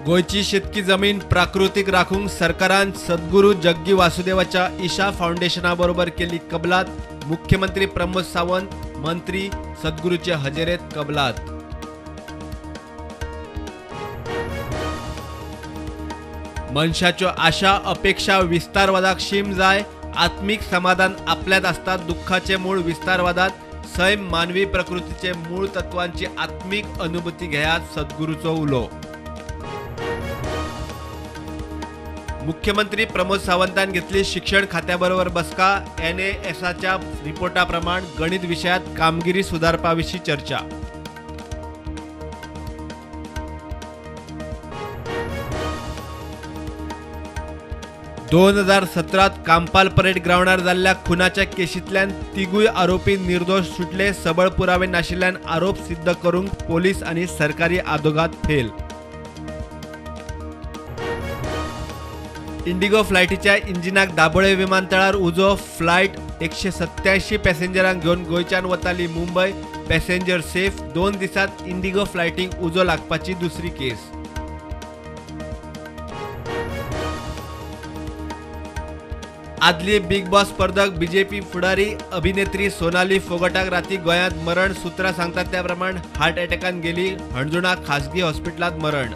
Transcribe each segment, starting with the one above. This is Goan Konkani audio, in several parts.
गोंयची शेतकी जमीन प्राकृतीक राखूंक सरकारान सद्गुरू जग्गी वासुदेवाच्या ईशा फावंडेशना बरोबर केली कबलात. मुख्यमंत्री प्रमोद सावंत, मंत्री सद्गुरूचे हजेरेत कबलात. मनशाच्यो आशा अपेक्षा विस्तारवादाक शीम जाय. आत्मिक समाधान आपल्यात आसता. दुःखाचे मूळ विस्तारवादात. सैम मानवी प्रकृतीचे मूळ तत्वांची आत्मिक अनुभूती घेयात, सद्गुरूचो उलो. मुख्यमंत्री प्रमोद सावंतान घेतली शिक्षण खात्याबरोबर बसका. एनएएसच्या रिपोर्टाप्रमाण गणित विशयात कामगिरी सुधारपाविशीं चर्चा. 2017 कांपाल परेड ग्रावंडार जाल्ल्या खुनाच्या केशींतल्यान तिगूय आरोपी निर्दोश सुटले. सबळ पुरावे नाशिल्ल्यान आरोप सिद्ध करूंक पोलीस आनी सरकारी आदोगाद फेल. इंडिगो फ्लायटीच्या इंजिनाक दाबोळे विमानतळार उजो. फ्लायट 187 पॅसेंजरांक घेवन गोंयच्यान वताली मुंबय. Passenger safe. 2 दिसांत इंडिगो फ्लायटीक उजो लागपाची दुसरी केस. आदली बिग बॉस स्पर्धक बीजेपी फुडारी अभिनेत्री सोनाली फोगटाक राती गोंयांत मरण. सूत्रां सांगतात त्या प्रमाण हार्ट अटॅकान गेली. हणजुणा खासगी हॉस्पिटलांत मरण.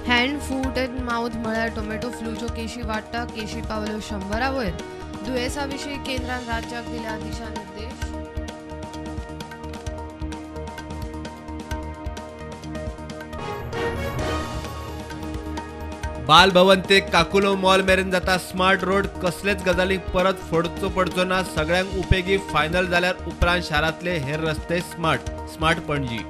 हँड फूट अँड माउथ म्हळ्यार टोमॅटो फ्लूच्यो केशी वाडटा. केशी पावल्यो 100 वयर. दुयेंसा विशीं केंद्रान राज्याक दिल्या दिशानिर्देश. बाल भवन ते काकुलो मॉल मेरेन जाता स्मार्ट रोड. कसलेच गजालींक परत फोडचो पडचो ना. सगळ्यांक उपेगी. फायनल जाल्यार उपरांत शारांतले हेर रस्ते स्मार्ट. स्मार्ट पणजी.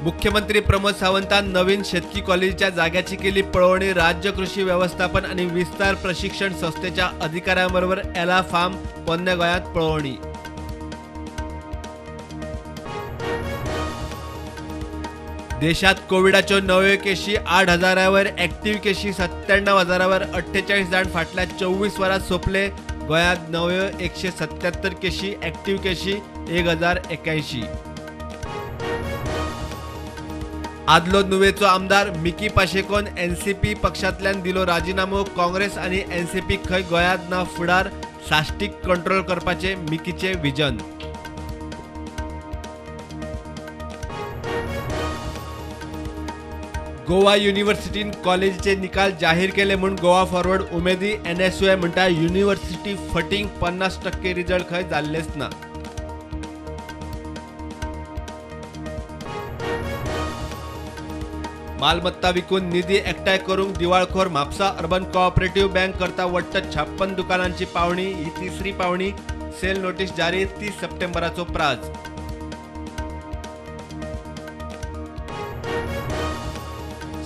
मुख्यमंत्री प्रमोद सावंतान नवीन शेतकी कॉलेजीच्या जाग्याची केली पळोवणी. राज्य कृषी व्यवस्थापन आणि विस्तार प्रशिक्षण संस्थेच्या अधिकाऱ्यांबरोबर एला फार्म पोन्न्या गोंयांत पळोवणी. देशात कोविडाच्यो नव्यो केशी 8,000 वयर, ऍक्टिव्ह केशी 97,000 वयर. 48 जाण फाटल्या 24 वरांत सोंपले. गोंयांत नव्यो 177 केशी, ऍक्टिव्ह केशी 1,081. आदलो नुवेचो आमदार मिकी पाशेकोन एनसीपी पक्षांतल्यान दिलो राजिनामो. काँग्रेस आनी एनसीपी खंय गोंयांत ना फुडार. साश्टीक कंट्रोल करपाचें मिकीचें विजन. गोवा युनिव्हर्सिटीन कॉलेजीचे निकाल जाहीर केले म्हूण गोवा फॉरवर्ड उमेदी. एनएसयूआय म्हणटा युनिव्हर्सिटी फटींग. 50% रिजल्ट खंय जाल्लेच ना. मालमत्ता विकून निधी एकठांय करूंक दिवाळखोर म्हापसा अर्बन कोऑपरेटिव्ह बँक करता वट्ट 56 दुकानांची पावणी. ही तिसरी पावणी. सेल नोटीस जारी. 30 सप्टेंबराचो प्राज.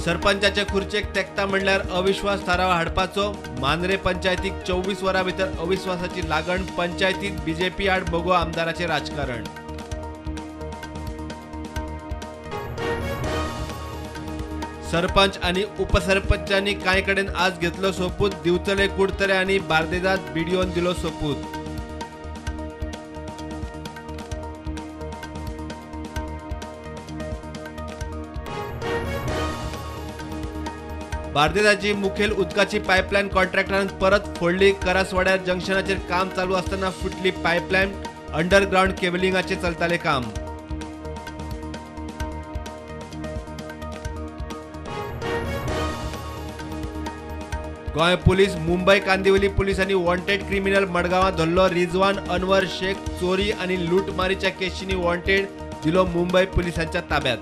सरपंचाचे खुर्चेक तेकता म्हणल्यार अविश्वास थाराव हाडपाचो. मांद्रे पंचायतीक 24 वरां भितर अविश्वासाची लागण. पंचायतीत बीजेपी आड मगो आमदाराचें राजकारण. सरपंच आनी उपसरपंचांनी कांय कडेन आज घेतलो सोपूत. दिवचले, कुडतरे आनी बार्देजात बीडीओन दिलो सोपूत. बार्देजाची मुखेल उदकाची पायपलायन कॉन्ट्रॅक्टरान परत फोडली. करासवाड्यार जंक्शनाचेर काम चालू आसतना फुटली पायपलायन. अंडरग्रावंड केबलिंगाचें चलतालें काम. गोंय पुलीस मुंबय कांदिवली पुलिसांनी वॉन्टेड क्रिमिनल मडगांवां धरलो. रिजवान अनवर शेख चोरी आनी लूटमारीच्या केशींनी वॉन्टेड. दिलो मुंबय पुलिसांच्या ताब्यात.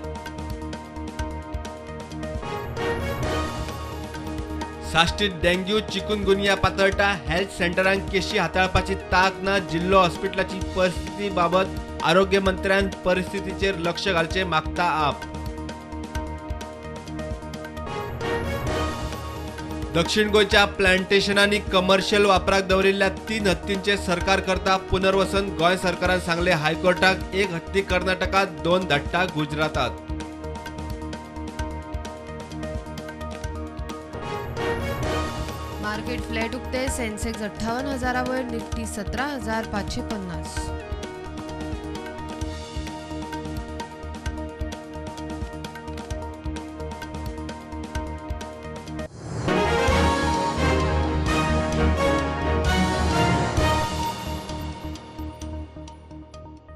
साश्टीत डेंग्यू चिकुनगुनिया पातळटा. हेल्थ सेंटरांक केशी हाताळपाची तांक ना. जिल्लो हॉस्पिटलाची परिस्थिती बाबत आरोग्य मंत्र्यान परिस्थितीचेर लक्ष घालचें मागता आप. दक्षिण गोंयच्या प्लांटेशनांनी कमर्शियल वापराक दवरिल्ल्या 3 हत्तींचे सरकार करता पुनर्वसन. गोंय सरकारान सांगलें हायकोर्टाक 1 हत्ती कर्नाटकात, 2 धाडटा गुजरातात. मार्केट फ्लॅट उक्ते. सेन्सेक्स 58 हजारा वयर, निफ्टी 17,550.